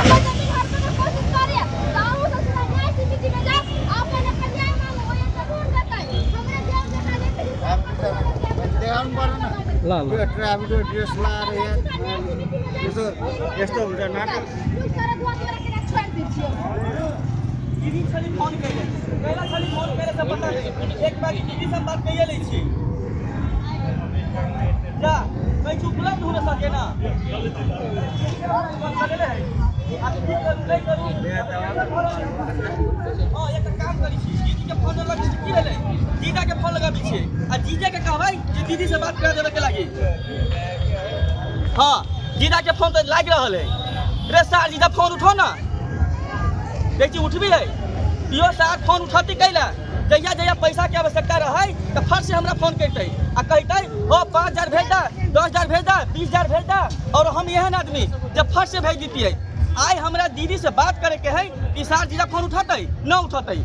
जमीन हड़पे के कोशिश करे तो अहूँ सब सीधा न्याय समिति में जाओ, अपन अपन न्याय मांगो, ओहे जरूर देतै। हमरा देव जकाँ लेते हिसाब कर देखाउनु पर्दैन। ल ल। त्यो ट्राफिकको ड्रेस लाएर यहाँ यसो यस्तो हुन्छ नाटक। दीदी छली फोन कैले, कैला छली फोन कैले से पता नहीं। एक बार दीदी से बात कैये लै छी। जा कहीं उपलब्ध हो सके ना आब की करू नहि करू। हाँ, एकटा काम करै छी, दीदी के फोन लगै छै की भेलै, जीजा के फोन लगाबै छियै आ जीजा के कहबै जे दीदी से बात करा देबे के लागी। हाँ, जीजा के फोन तऽ लागि रहल है। रे सार जीजा फोन उठो ना, देखी उठबी है इहो सार फोन उठती कैला। जहिया जहिया पैसा के आवश्यकता रहै तऽ फट से हमरा फोन करतै आ कहतै हो 5000 भेज दे, 10000 भेज दे, 20000 भेज दे। और हम एहन आदमी जब फट से भेज दितियै। आइ हमरा दीदी से बात करे के है कि सार जीजा फोन उठतै न उठतै।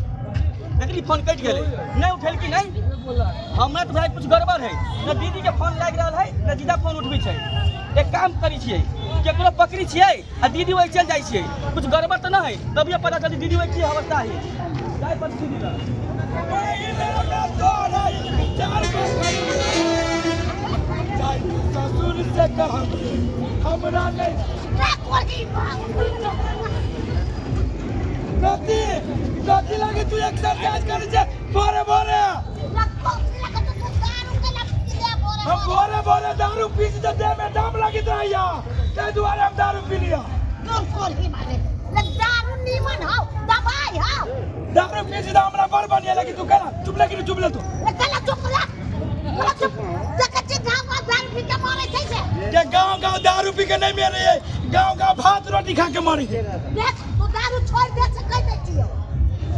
देखली फोन कटि गेलै, नहीं उठेलकी नहीं। हमरा तऽ भाई कुछ गड़बड़ है, न दीदी के फोन लागि रहल है न जीजा फोन उठबै छै। एक काम करै छियै, केकरो पकड़ी छियै आ दीदी वही चलि जाइ छियै, कुछ गड़बड़ तऽ नहि है, तभिए पता चलतै दीदी वही की अवस्था है। जाय पर दीदी लग। ससुर से कहब हमरा नहीं रति रति लागे तू एक्सरसाइज करे छे भोरे भोरे। हम भोरे भोरे दारू पी छी तऽ देह में दम लगैत रहैया, ताहि दुआरे हम दारू पी लिया। दारू नीमन हौ, दवाई हौ। दारू पी छी तऽ हमरा बड़ बढ़िया लगी। तू केना चुप ले कि चुप ले तू? चला चुप ले, चला चुप। देखै छी गाँव गाँव दारू पी के मरै छै से। के गाँव गाँव दारू पी के नहीं मरे है, गाँव गाँव भात रोटी खा के मरे है। देख तू दारू छोड़ दे से कहि दै छियौ।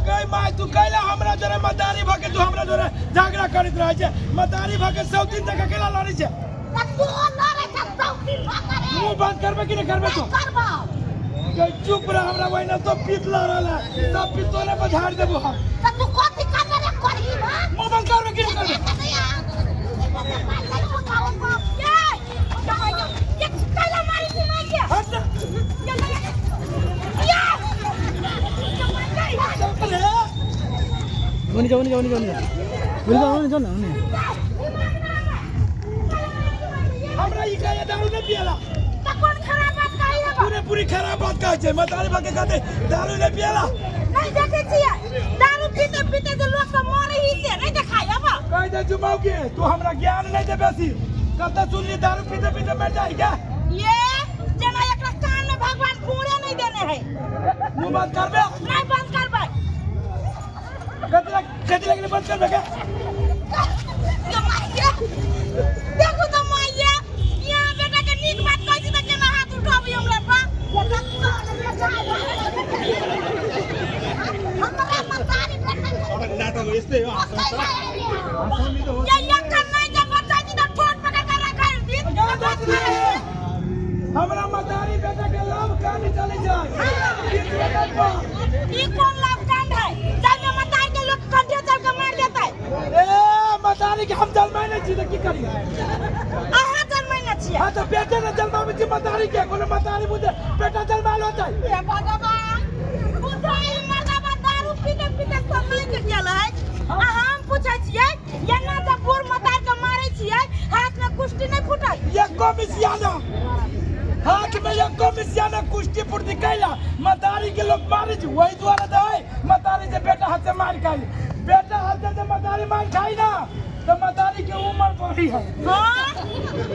गई माय तू कैला हमरा जोरे मदारी भके तू हमरा जोरे झगड़ा करैत रहै छै। मदारी भके 100 दिन तक अकेला लड़ै छै। तऽ तू लड़ै छै 100 दिन भके रे। मुंह बंद करबे कि नहीं करबे तू? करबौ। गई चुप रह, हमरा वही तो पीत लड़ल है, सब पीत तोरे पर झाड़ देबो हम। तऽ तू कथी करबे रे करही भा? मुंह बंद करबे कि नहीं करबे? हट जा। ओनी जाऊ, ओनी जाऊ, ओनी जाऊ, ओनी जाऊ, ओनी जाऊ, ओनी जाऊ ना, ओनी। हमरा ई कहे दारू नहीं पियला। पूरे पूरी खराब बात कहै छै। मतारी बाके कहते दारू नहीं पियला। नहीं देखे छियै दारू पीते पीते जे लोग सब मरे ही से नहीं देखाय अब। कह दे जुमाऊ के तू हमरा ज्ञान नहीं दे बेसी। कब तक सुनली दारू पीते पीते मर जाए क्या? ये जना एकरा कान में भगवान पूरे नहीं देने है। मुंह बंद करबे? नहीं बंद करबे। कतला कतला के बंद करबे क्या? ये माइया देखो तो माइया, यहाँ बेटा के नीक बात कहै छी त केना हाथ उठाबी हमरा पर। हमरा मतारी बेटा नाटक यस्तै हो। ये यक्का नहीं जब बच्चा जी तो ठोर पकड़ कर रखा है दी। हमरा मतारी बेटा के लाभ कहानी चली जाए। ई कोन लाभ कांड है जाय में मतारी के लोग कंधे चल के मार देतै। ए मतारी के हम जन्माय नहीं छी त की करिए? अहाँ जन्माय नहीं छियै। हां त बेटे ने जन्माबै छी मतारी के, कोनो मतारी बुझे बेटा जन्मायल होतै। हे भगवान, बुझाई मर्दाबा दारू पीते पीते समय के गेल है। आ हम पूछै छियै एना जब बूढ़ मतार के मारै छियै हाथ में कुश्ती नहीं फूटल? एको मिसियाना हाथ में एको मिसियाना कुश्ती फुर्ती कैला मतारी के लोग मारै छै। वही दुआरे तऽ है मतारी से बेटा हाथ से मार खाई, बेटा हाथ से मतारी मार खाई ना तो मतारी के उम्र बढ़ी है। हाँ,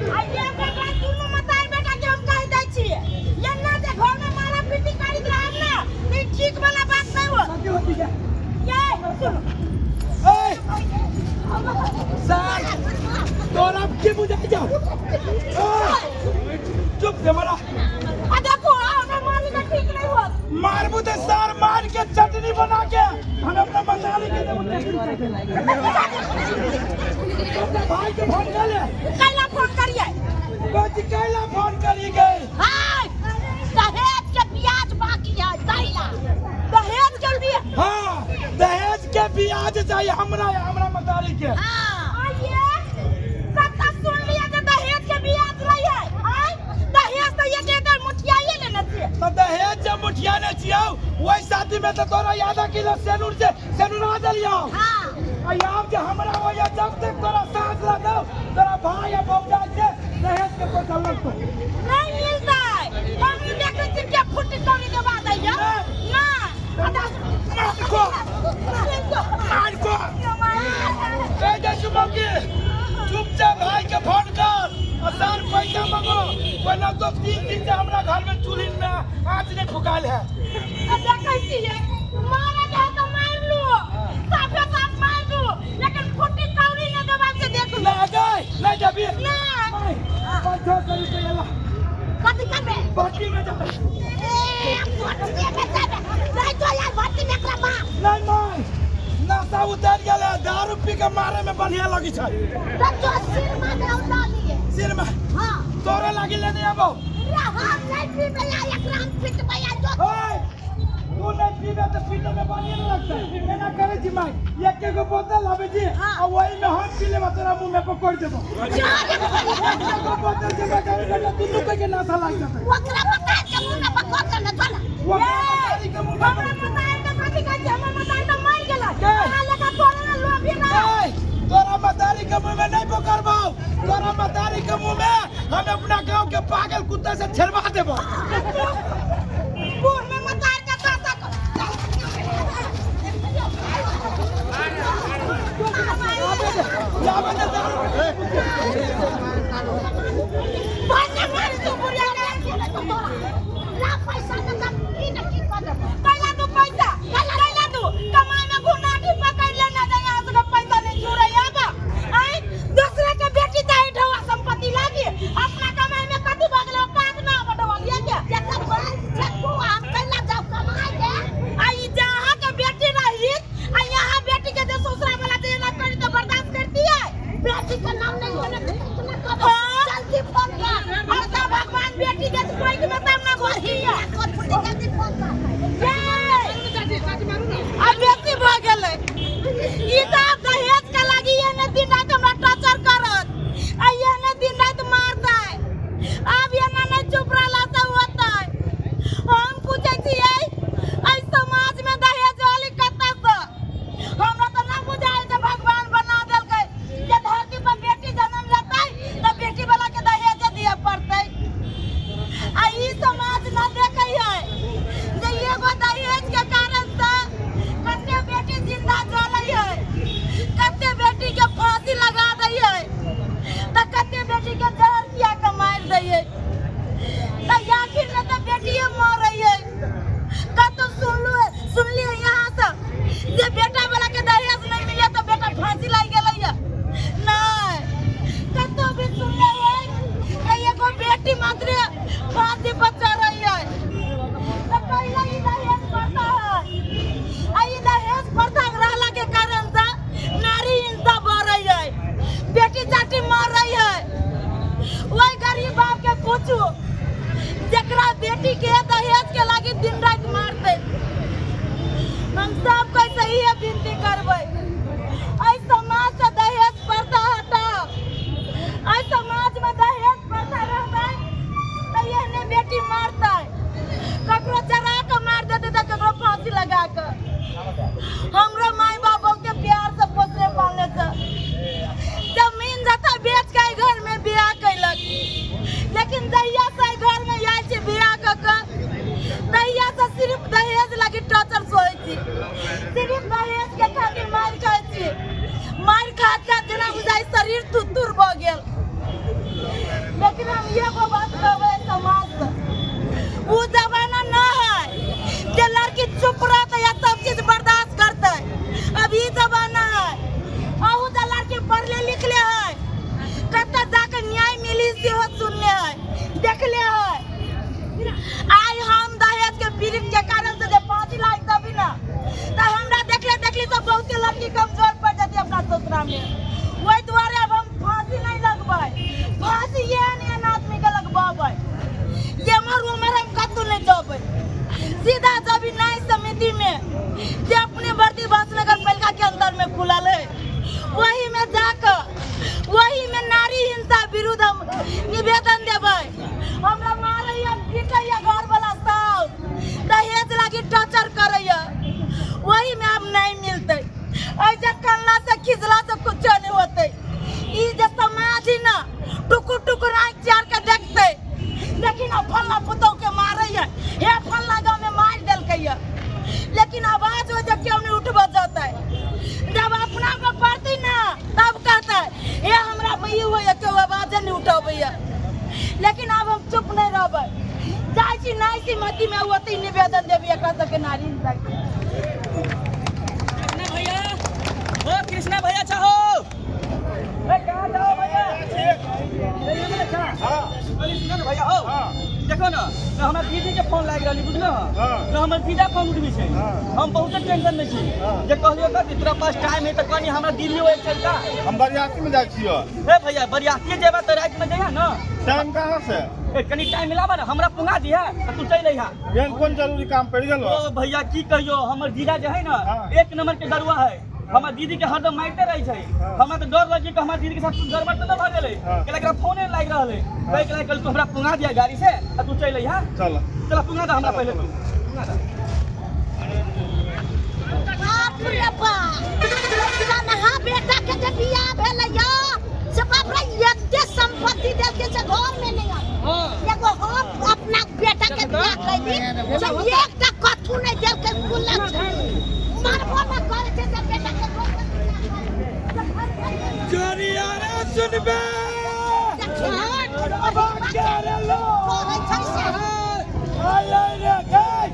आ ये भगवान दुनू मतार बेटा के हम कहि दै छियै एना जे घर में मारा पीटी करैत रहब ना तऽ ई ठीक वाला बात नहीं होत। कथी होती है? ये सुनो। ए सर तोरा की बुझाइ जाओ? चुप से मरा। आ देखो हमरा मारने का ठीक नहीं होत। मारबू तो सर मार के चटनी बना के हम अपना मतारी के देबो। अपना भाई के फोन कर ले। कैला फोन करिए? कथी कैला फोन करी गई? हाय दहेज के ब्याज बाकी है दैला। दहेज के ब्याज? हाँ दहेज के ब्याज चाहिए हमरा हमरा मतारी के। हाँ आइए कत्ता सुन लिया जे दहेज के ब्याज नहीं है। आय दहेज तो ये के मुठियाइए लेने छियै। तऽ दहेज जे मुठियाने छियौ ओहि शादी में तऽ तोरा आधा किलो सेनुर से सेनुरा देलियौ। हाँ। आ आब जे हमरा होइया जब तक तोरा साँझ लगौ तोरा भाई आ भौजाई से दहेज के पैसा लगतौ। नहीं मिलता है। हम ई देखै छी के फुटी कौड़ी देबा दैया। ना। मार को मार को ए जे सुमकी चुपचाप भाई के फोन कर और सर पैसा मांगो, वरना तो 3 दिन से हमरा घर में चूल्ही में आँच नहीं फुकाल है। देखै छियै मारे के है तऽ मारि लू, साफे साफ मारि लू, लेकिन फुटी कौड़ी नहि देबा से देख लू। ना जाए नहीं जाबी ना। 500 रुपया ला। कथी करबे? भट्टी में जाबे। ए भट्टी में जाबे? नहीं तो यार भट्टी में एकरा बाप। नहीं माय नशा उतर गेल है, दारू पी के मारे में बढ़िया लगी छै। तऽ जो सिर में दे उठा लिए। सिर में? हाँ। तोरे लागी लेने आबो। रे हम नहीं पीबे यार, एकरा हम पिटबै यार जो। ओए तू नहीं पीबे तो पीने में बढ़िया नहीं लगता। एना करे छी माय, एक एगो बोतल लाबे छी आ वही में हम पी लेबो, तोरा मुंह में पकड़ देबो। एक एगो बोतल जे बता बेटा दुनू के नशा लाग जेतै। ओकरा बता के मुंह में पकड़ ले ना चल। ओकरा बतारी के मुंह में हमरा बताए के कथी कहै छै? हमर मतारी तऽ मरि गेलै। के? अहाँ लेखा तोरे ने लोभी ना। ए, तोरा मतारी के मुंह में नहीं पकड़बो, तोरा मतारी के मुंह में हम अपना गांव के पागल कुत्ता से छेड़वा देबो। बूढ़ में मतारी के दाता को। जाबे दे दारू। पैसा मारी तू बुढ़िया के। ला पैसा न त की न की कर देबो। कैला तू पैसा? कैला तू? कमाई में घुनाटी पकड़ लेना जाए, यहाँ से पैसा नहीं जुड़े आबा। आय दूसरे के बेटी चाहे ढौआ संपत्ति लागी, अपना कमाई में कथी भऽ गेलै? औकात ना बटवलिया के। जकर बाल छै तू हम कैला जाऊ कमाई के? आ ई जहाँ के बेटी रही आ यहाँ बेटी के जे ससुरा वाला जे एना करी तऽ बर्दाश्त करती है? बेटी के नाम नहीं होने के तू ना कर। हाँ। जल्दी फोन कर। अब तो भगवान बेटी के पैक में तब ना घोसी है। जल्दी फोन कर। अब बेसी भऽ गेलै। ई सब दहेज के लागी एहने दिन राति हमरा टॉर्चर करत आ एहने दिन राति मारतै। आब एना नहि चुप रहला से होतै। हम पूछै छियै एहि समाज में दहेज वाली कतऽ से? हमरा तऽ नहि बुझाइ जे भगवान बना देलकै जे धरती पर बेटी जन्म लेतै तऽ बेटी वाला के दहेज दिअ पड़तै। आ ई समाज न देखै है जे एगो दहेज के कारण से कते बेटी जिंदा जलै है, कते बेटी के फांसी लगा दै है, तऽ कते बेटी के जहर पिया के मारि दै है। तऽ आखिर में तऽ बेटिए मरै है। कतौ सुनलू सुनलियै यहाँ से जे बेटा वाला के दहेज नहीं मिले तऽ बेटा फांसी लागि गेलै है? नहीं। कतौ भी सुनले है कि एगो बेटी मात्र फांसी पर चढ़ै है? तऽ पहिले ई दहेज प्रथा है आ ई दहेज प्रथा रहला के कारण से नारी हिंसा बढ़ै है, बेटी चाटी मरै है। वही गरीब बाप के पूछू जकरा बेटी के दहेज के लागी दिन राति मारतै। हम सब कोई से इहे विनती करबै, एहि समाज से दहेज प्रथा हटाओ। एहि समाज में दहेज प्रथा रहतै तऽ एहने बेटी मरतै, ककरो जरा के मार देतै तऽ ककरो फांसी लगा के। हमरो माय बाप बहुते प्यार से पोसने पालने छै, जमीन जथा बेच के एहि घर में बियाह कैलक, लेकिन जहिया से एहि घर में आयल छी बियाह कऽ के तहिया से सिर्फ दहेज लागी टॉर्चर सहै छी, सिर्फ दहेज के खातिर मारि खाइ छी। मारि खाइत खाइत जेना बुझाइ शरीर तुत्तुर भऽ गेल। लेकिन हम एगो बात कहबै समाज से, ओ जमाना न है जे लड़की चुप रहतै या सब चीज बर्दाश्त करतै। अब ई जमाना है, अहू जे लड़की पढ़ले लिखले है, कतऽ जाके न्याय मिली सेहो सुनले है, देखले है। आइ हम दहेज के पीड़ित के कारण से जे फांसी लागि देबी ना तऽ हमरा देखले देखली तऽ बहुते लड़की कमजोर पड़ि जेतै अपना ससुरा में। ओहि दुआरे आब हम फांसी नहीं लगबै, फांसी एहन एहन आदमी के लगबै। समितिमे ओतहि निवेदन देबै एकरा सबके नारी हिंसा के। कृष्णा भैया, ओ कृष्णा भैया चाहो। ए कहाँ जाओ भैया? हाँ। कहली सुनो ने भैया हो। देखो ना, न हमरा दीदी के फोन लागि रहली बुझलो। हाँ। न हमर जीजा फोन उठबी छै। हाँ। हम बहुत टेंशन में छी। हाँ। जे कहलियो कथी तोरा पास टाइम है त कनी हमरा दिल्ली ओइ चलता। हम बरियाती में जाइ छियै। हे भैया बरियाती जेबा त राति में जइहा न। टाइम कहाँ से? ए कनी टाइम मिलाबा ना, हमरा पुंगा दिहा आ तू चलि अइहा। एहन कोन जरूरी काम पड़ि गेलो? ओ भैया की कहियो, हमर जीजा जे है ना हाँ। एक नंबर के दरुआ है। हमर दीदी के हरदम मारिते रहै छै। हाँ। हमरा तऽ डर लगी कि हमर दीदी के साथ कुछ गड़बड़ तऽ नहि भऽ गेलै। हाँ। कहलक एकरा फोने नहि लागि रहल है। कहि के कहल तू हमरा पुंगा दिया गाड़ी से आ तू चलि अइहा। चल। चल पुंगा दे हमरा पहिले, तू पुंगा दे। बाप रे बाप, कन्हा बेटा के जे बियाह भेलै या से बाप रे एते संपत्ति देलकै से घर में नहीं आबै। एगो हम अपना बेटा के बियाह कैली से एकटा कथू नहीं देलकै, कुल्ला मरबो न करै छै से बेटा के घर में बियाह कैली। जोरिया रे सुनबे। देखियौ, अब के रे लो। करै छै से। आय आय रे गई।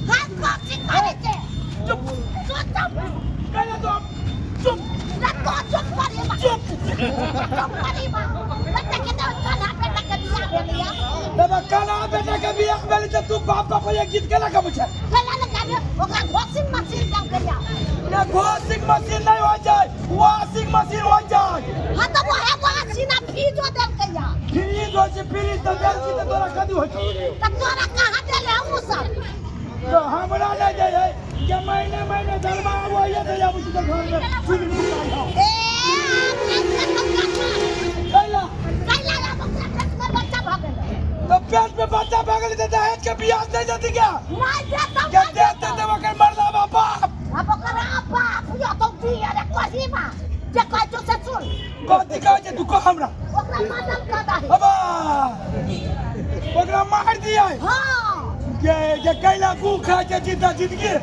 हाथ कथी करै छै? चुप। चुप चुप। कहले तो चुप। रे तो चुप करी बा। चुप। चुप करी बा। बेटा के तो कन्हा बेटा के बियाह भेलैया। बाबा काना बेटा के बियाह भेलै तऽ तू बाप बाप ये गीत केना गबै छै? कैला ने गाबे, ओकरा घोसिंग मशीन देलकैया। ने घोसिंग मशीन नहीं हो जाए, वॉशिंग मशीन हो जाए। हाँ तऽ वएह वॉशिंग आ फ्रिजो देलकैया। फ्रिज होइ छै, फ्रिज तऽ देल छी तऽ तोरा कदी होइ छै? तऽ तोरा कहाँ देले हौ उ सब? तो हमरा नहि दै है जे महीने महीने दरमा आबैए तऽ आबै छी तऽ घरमे चुगली ए कैला? कैला आब ओकरा पेट में बच्चा भऽ गेलै। तो पेट में बच्चा भऽ गेलै तऽ दहेज के बियाह नहि देती क्या? नहि देतौ। के देते तऽ ओकर मरला बाप। आब ओकर बाप यो तो दिया रे कही बा जे कहै छौ से सुन। कथी कहै छै तू कह हमरा। ओकरा मारल कऽ दही। अबा ओकरा मार दिया। हाँ। जे जे कैला गु खाइ छै जीता जिंदगी।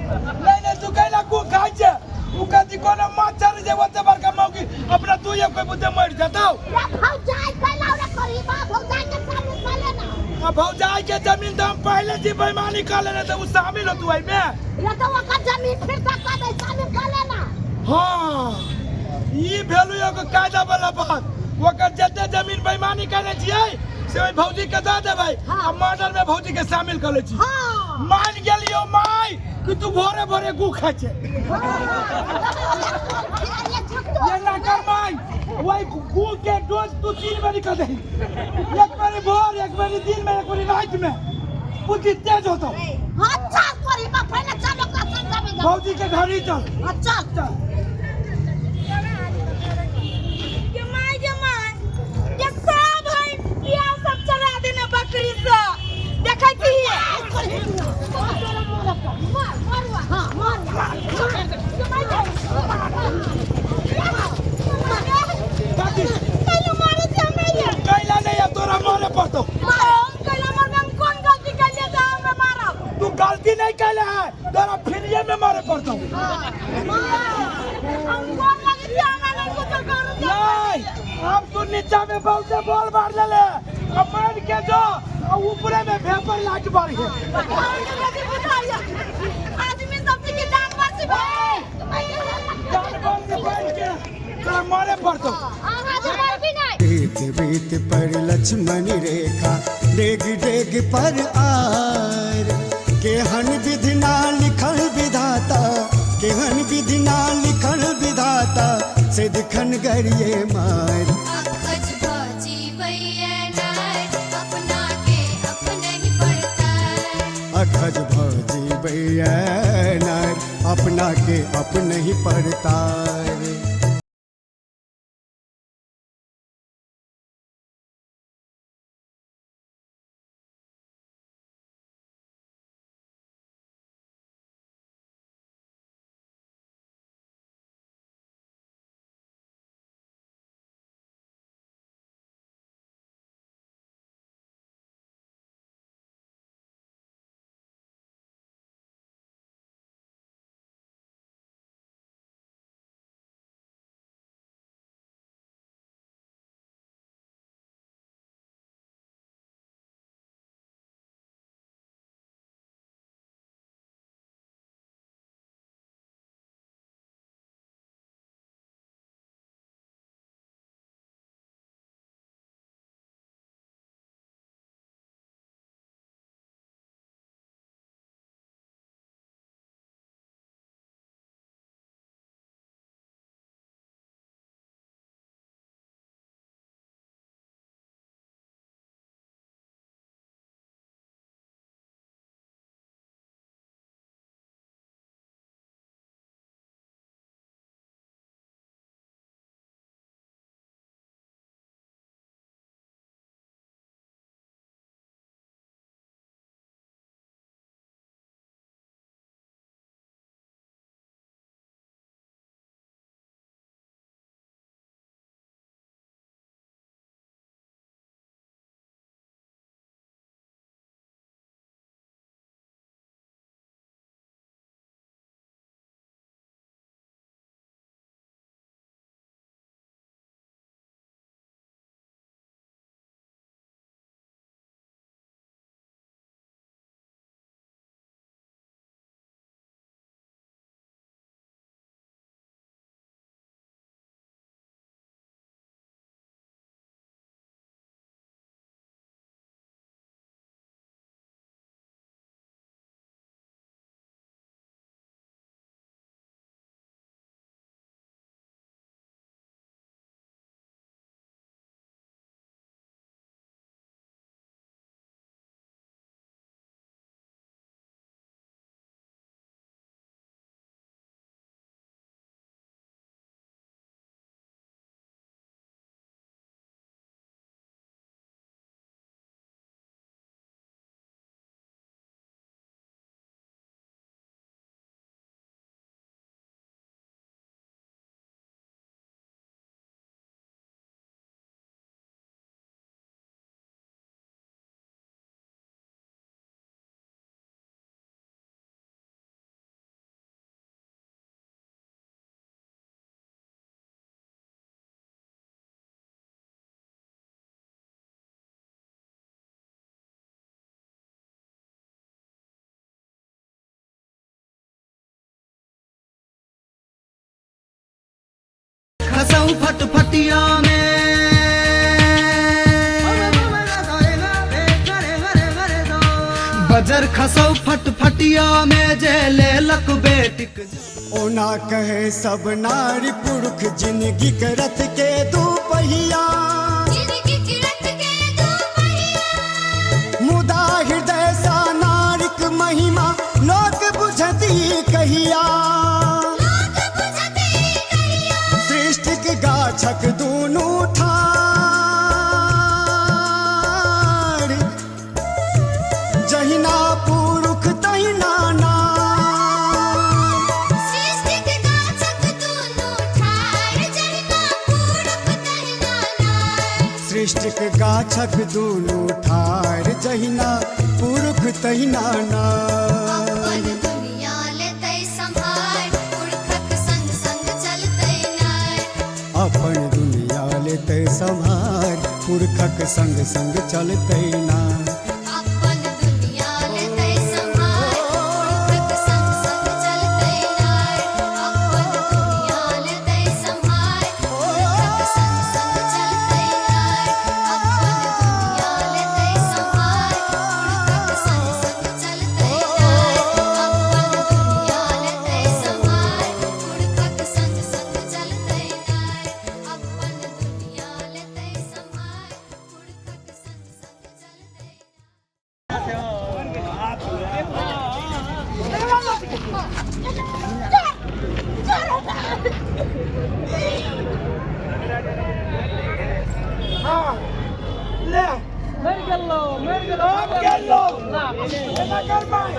नहीं नहीं, तू कैला गु खाइ छै? उ कथी कोनो मच्छर जे ओते बड़का मौगी अपना तू एक कोई बुद्धे मर जतौ। रे भौजाई कैला रे कही बा, भौजाई के शामिल कऽ लेना। आ भौजाई के जमीन तऽ हम पहले से बेईमानी कर लेने तऽ उ शामिल होतू एहिमे। रे तऽ ओकर जमीन फिरता कऽ दे, शामिल कऽ लेना। हाँ, ई भेलू एगो कायदा वाला बात। ओकर जते जमीन बेईमानी करने छियै से ओहि भौजी के दऽ देबै। हाँ। आ मर्डर में भौजी के शामिल कर लै छी। हाँ। मान गेलियो माय कि तू भोरे भोरे गु खाइ छै। ये ना कर माय, वही गु के डोज तू 3 बेरी कर दही, एक बेरी भोर, एक बेरी दिन में, एक बेरी रात में। बुद्धि तेज होतो। हाँ चल करी बा, पहिले चल ओकरा समझाबै जा। भौजी के घर ही चल। हाँ चल। चल। के my गे my, के सब है बियाह सब चला देने बकरी से देखै छी। बाकी कैला मारे छै हमरा ये? कैला नहीं, अब तोरा मारे पड़तो। हम कैला मारबै? हम कोन गलती कैलियै जे हमरा मारब? तू गलती नहीं कैले है, तोरा फ्रीए में मारे पड़तो। हम कोन लगै छी? हमरा नहीं कुछो करू। नहीं, अब तू नीचा में बहुते बॉल मार लेले, अब मार के जो आ ऊपरे में भेपर लाइट बारी है। आदमी सब के जानवर से जानवर से बैठ के तोरा मारे पड़तो। अहाँ जे मरबी नहीं। बीत बीत पर लक्ष्मण रेखा डेग डेग पर आर, केहन विधि ना लिखल विधाता, केहन विधि ना लिखल विधाता से दिखन गरिए मार। अखज भजीवैया नार, अपना के अपनहि परतार। अखज भजीवैया नार, अपना के अपनहि परतार। खसौ फटफटिया में। बजर खसौ फटफटिया में जे लेलक बेटिक। ओना कहे सब नारी पुरुष जिंदगी के रथ के दू पहिया, जिंदगी के रथ के दू पहिया। मुदा हृदय सा नारिक महिमा लोक बुझती कहिया। लोक बुझती कहिया। सृष्टिक गाछक दुनू ठार, जहिना पुरुख तहिना नार। सृष्टिक गाछक दुनू ठार, जहिना पुरुख तहिना नार। सृष्टिक गाछक दुनू ठार, जहिना पुरुख तहिना नार। अपन दुनिया लेतै सम्हार, पुरखक संग संग चलतै नार। अपन दुनिया लेतै सम्हार, पुरखक संग संग चलतै नार। अपन दुनिया लेतै सम्हार, पुरखक संग संग चलतै नार। अपन दुनिया लेतै सम्हार, पुरखक संग संग चलतै नार। अपन दुनिया लेतै सम्हार, पुरखक संग संग चलतै नार। अपन दुनिया लेतै सम्हार, पुरखक संग संग चलतै नार। अपन दुनिया लेतै सम्हार, पुरखक संग संग चलतै नार। हाँ ले, मरि गेलो, मरि गेलो। अब गेलो। एना कर माय,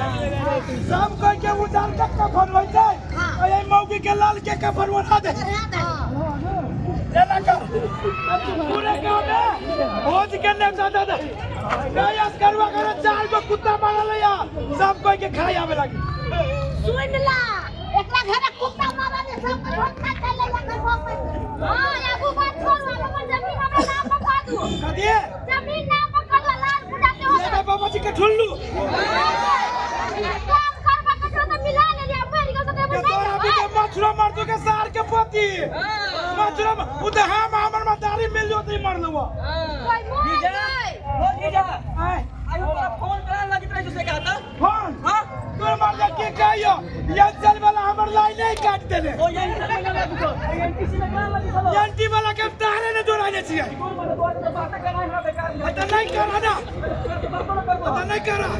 सब कोई के उजाल के कफन होइ छै, आ एहि मौगी के लाल के कफन ओढ़ा दे। एना कर, पूरे गाँव में भोज के नेता दे दे। गैस करवा करे चार गो कुत्ता मारल या सब कोई के खाई आवे लागी। सुन ला, एकरा घरे कुत्ता मारल है, सब के भोज खा चले एकर भोज में। हां, आगू बात छोड़, हमर जमीन हमरा नाम पर कह दू। कथी? जमीन नाम पर कह दू, लाल पूजा से हो। लेबे बाबा जी के ठुल्लू। काम करबा के छौ त मिला ले लिया, मरि गेल त के तोरा भी के मछुरा मार दो के सार के पति मछुरा उ त हम हमर मतारी मिल जो त मर लेबो। कोई मोर गई। हो जीजा। आय। आयो तोरा फोन करा लगित रहे से कहता। फोन? हां। तोर मार दे के कहियो यंचल वाला हमर लाइन नहीं काट देले। ओ यही से लगा लगी तो एनटीसी में करा लगी छलो। एनटी वाला के तारे ने जोड़ाने छियै। तोर मारे तोर तो बात करा हमरा बेकार। त नहीं करा ना, त नहीं करा।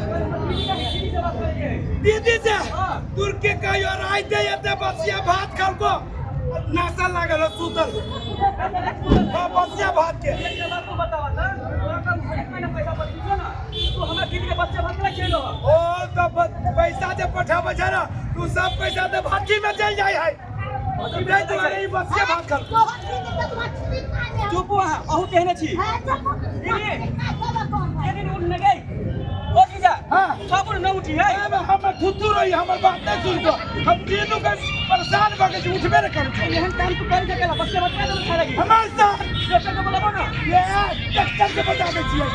दीदी से दूर के कहियो रात दे एते बसिया भात खलको नासा लागल हो सुतल। हां, बसिया भात के। तू बतावा ना, तोरा कम एक महीना पैसा बचलो ना, तू हमरा दीदी के बच्चे भात केना खेलो? ओ तो पैसा जे पठाबै छै ना, तू सब पैसा तऽ भाती में चल जाय है। नहीं दुआरे ई बसिया भात खलको। चुप वहाँ अहू तेहने छी। के दिन उठ न गई ओ जीजा? हाँ। सब न उठी है। अबे हमर थुथु रही, हमर बात नहीं सुन को। हम तीनों के परेशान भऽ गेल छी, उठबे नहीं करू। एहन काम तू कर सकेला? बच्चे भात केना खाए लगी? हमर साथ डॉक्टर के बोलाबो ना। ये डॉक्टर के बता दै छियै।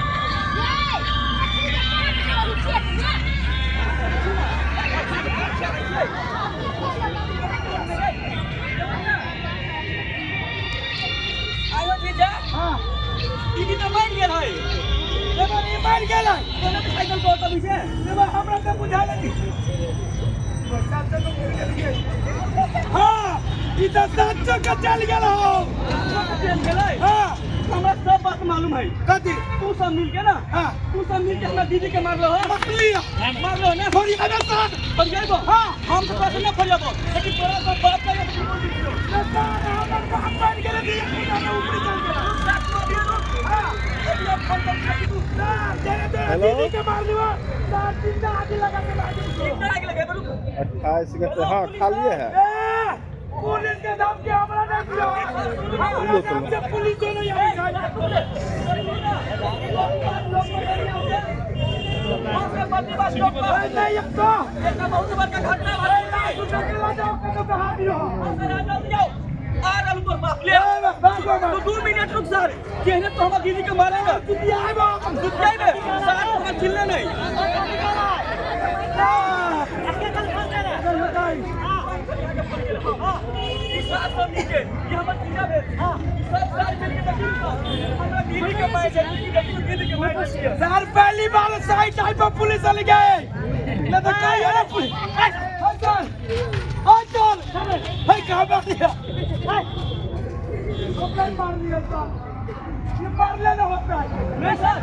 आयो जीजा। हाँ। दीदी तो मरि गेल है। एबे ई मरि गेलै। कोना के साइकिल पर तभी छै? एबे हमरा तऽ बुझायल कि पैसा तऽ मिल गेलियै। हाँ, ई तऽ सच्चो के चल गेल हो। चल गेलै। हाँ। हमरा सब बात मालूम है। कथी? तू सब मिल के ना। हाँ। तू सब मिल के हमरा दीदी के मारलो हो। मारलियो। मारलो ना। फरियाद साथ। फरियाबो? हाँ। हम तो पैसे ना फरियाबो, लेकिन तोरा सब बाप का ये बिल्कुल दिखलो। हमर बाप मरि गेलै, धिया पुता के ऊपरी चल गेलै। साथ में दियो। हाँ। अभी अब फोन कर खाती तू। ना, तेरे तेरे दीदी के मार लियो। ना, जिंदा आदि लगा के मार दियो। कितना आगे लगे रुक। 28 के तो हाँ खा लिए है। ए, पुलिस के नाम के हमरा नहीं दियो। हमरा नाम से पुलिस नहीं आई खाई। नहीं अब तो बहुत बड़का घटना तू अकेला जाओ, कतौ कहाँ दियो। आ रहल तोर बाप ले। ए, बाप रे बाप। तू 2 मिनट रुक सर, केहने तो हमरा दीदी के मारेगा। आइबो। दुतियाइबे साथ हमरा चिल्ले नहीं। ई साथ सब मिलके ये हमर जीजा भेल। सर पहली बार साइड टाइप पर पुलिस वाले गए ना तो कहीं है ना पुलिस। हाय सर, हाय सर, हाय कहाँ मार दिया? ओपन मार दिया सर, ये मार लेना होता है। नहीं सर,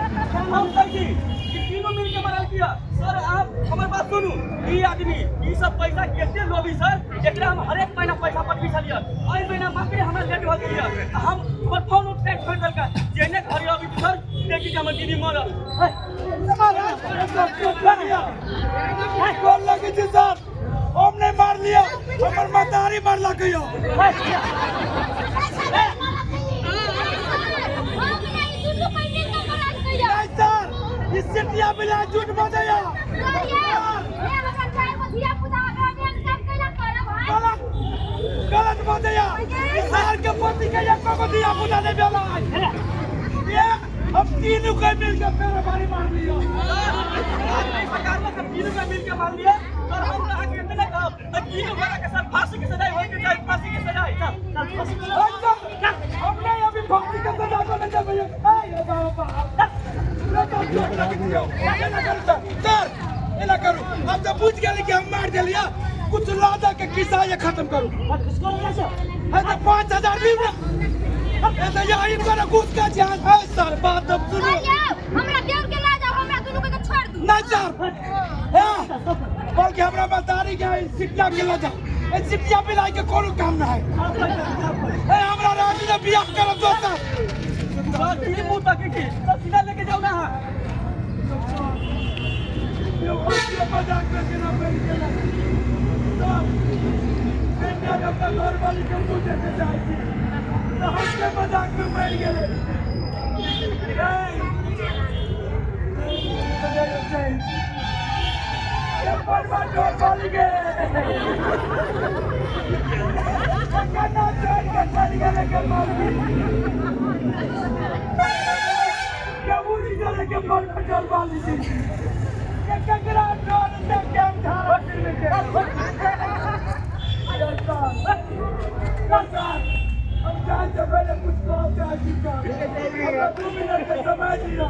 हम सर की ई तीनों मिल के मरल किया। सर आप हमर बात सुनू, ई आदमी ई सब पैसा केते लोभी सर, एकरा हम हरेक महीना पैसा पठबी छलियै, एहि महीना मात्र हमरा लेट भऽ गेलियै। हम हमर फोन उठे छोड़ि देलकै, जेहने घर अबै छी सर देखी जे हमर दीदी मरल। गोर लगे छी सर, हम नहीं मार लिया, हमर मतारी मारलक यो। नहीं सर, इस सिटिया बिला झूठ बजैया। गलत गलत बजैया। इस साल के पति के एको को दिया पुता नहीं भेला। ये हम तीनों के मिल के पेड़ भारी मार लिया। सरकार में सब तीनों के मिल के मार लिया। सर हम अहाँके एतने कहब तऽ तीनू गोटा के सर फांसी के सजाय होय के चाही, फांसी के सजाय। चल चल फांसी के भाई सर, हम नहीं अभी फांसी के सजा को नहीं देबै। ए बाबा, सर एना करू, हम तो बुझ गेली कि हम मार देलिया, कुछ लादा के किस्सा ये खत्म करू। है तो 5000 भी ना। ए तो यही करो घूस का जान है सर, बात अब सुनो। नहीं सर, ए बल्कि हमरा मतारी के सिटिया के ला जाओ, ए सिटिया पिलाई के कोनो काम ना है। ए हमरा राजी ने बियाह करब दोसर। सर की मुंह तक की सर सीधा लेके जाओ ना। यो हंसिया मजाक में केना पड़ि गेलै। सर, बेटा अपना घरवाली के मुँह देखे जाइ छी तऽ हंसिया मजाक में मरि गेलै। ए, परवा घरवाली के केना चढ़ि के चलि गेलै के मौगी। के बुझि गेलै के परवा घरवाली के। के ककरा डर से केम झाड़ा फिरमे के। हम जाए से पहले कुछ कहब चाहै छी सर। हमरा 2 मिनट के समय दिअ।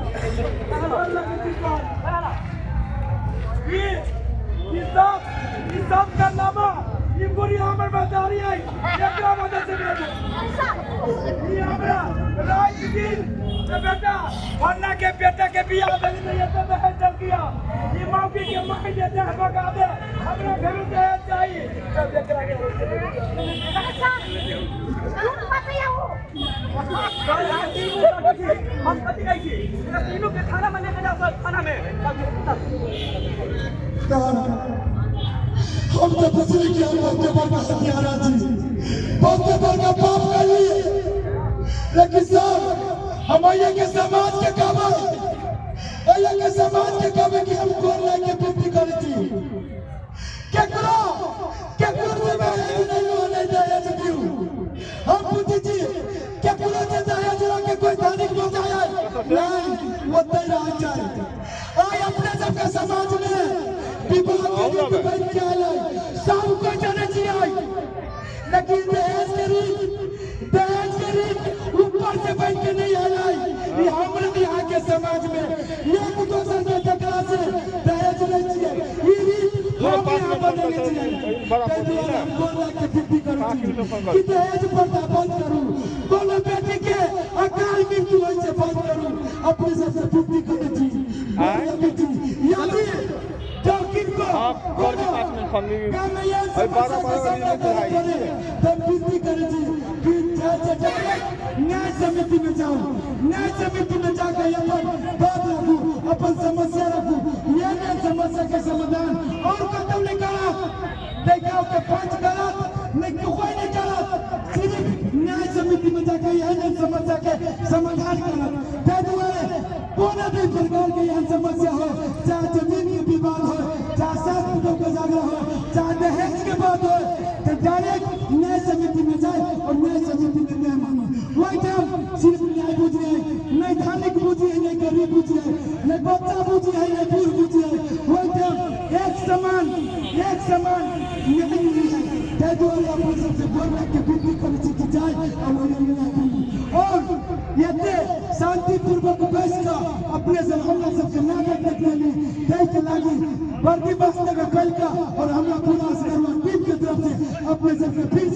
गोर लगै छी सर। ई सब कारनामा ई बुढ़िया हमर मतारी है, एकरा वजह से भेल। ई हमरा राति दिन के बेटा फन्ना के बेटा के बियाह भेल तऽ एते दहेज चल गया। ई मौगी के माय जे देह भगा दे, हमरा घर दहेज चाही। तब एकरा के सर अहाँ तीनू मुंह तकै छी, हम कथी कहै छी, एकरा तीनू के थाना में लेके जाओ सर, थाना में। सर, हम तो बुझली कि हम बहुते बड़का हत्यारा छी, बहुते बड़का पाप कैली, लेकिन सर हम अइये के समाज के कहबै, अइये के समाज के कहबै कि हम गोर लागि के विनती करै छी, केकरो केकरो से दहेज नहीं लो, नहीं दहेज दियू। हम पूछै छी केकरो से दहेज लऽ के कोई धनिक भऽ जाय नहीं, ओतै रहै चाही। आइ अपने सबके समाज में विवाह के रीत बनि के आयल है, सब कोई जानै छियै, लेकिन दहेज के रीत ऊपर से बन के नहीं आयल है। ई हमरा यहाँ के समाज में एक दोसर के जकरा से दहेज लै छियै, ई रीत हम यहाँ बनेने छियै। ताहि दुआरे हम गोर लागि के विनती करै छी कि दहेज प्रथा बंद करू, कोनो बेटी के अकाल मृत्यु होइ छै बंद करू। अपने सबसे विनती करै छी, गोर लगै छी। यदि जब किनको कोनो गाममे एहन समस्या के सामना करऽ पड़े तऽ हम विनती करै छी कि जाय से डायरेक्ट न्याय समिति में जाउ, न्याय समिति में जाके अपन बात रखू, अपन समस्या रखू। एहन समस्या के समाधान और कतौ नहीं करत, नहीं गाँव के पंच करत, नहीं कोई नहीं करत, सिर्फ न्याय समिति में जाके एहन समस्या के समाधान करत। ताहि दुआरे कोनो भी प्रकार के एहन समस्या हो, चाहे जमीन के विवाद हो, चाहे सास पुतोह के झगड़ा हो, चाहे दहेज के बात हो, तो डायरेक्ट न्याय समिति में जाए और न्याय समिति में न्याय मांगे। वही टाइम सिर्फ न्याय बुझे है, नहीं धनिक बुझे है, नहीं गरीब बुझे है, नहीं बच्चा बुझे है, नहीं बूढ़ बुझे है। वही टाइम एक समान न्याय मिली है। ताहि दुआरे अपने सबसे गोर लागि के विनती करै छी कि जाए और ओहि न्याय मिली। और एते शांतिपूर्वक बैस कऽ अपने सब हमरा सबके नाटक देखलेली, ताहिके लागी वर्दी बसने के कल का और हमरा पूरा असगरवा टीम के तरफ से अपने सबके फिर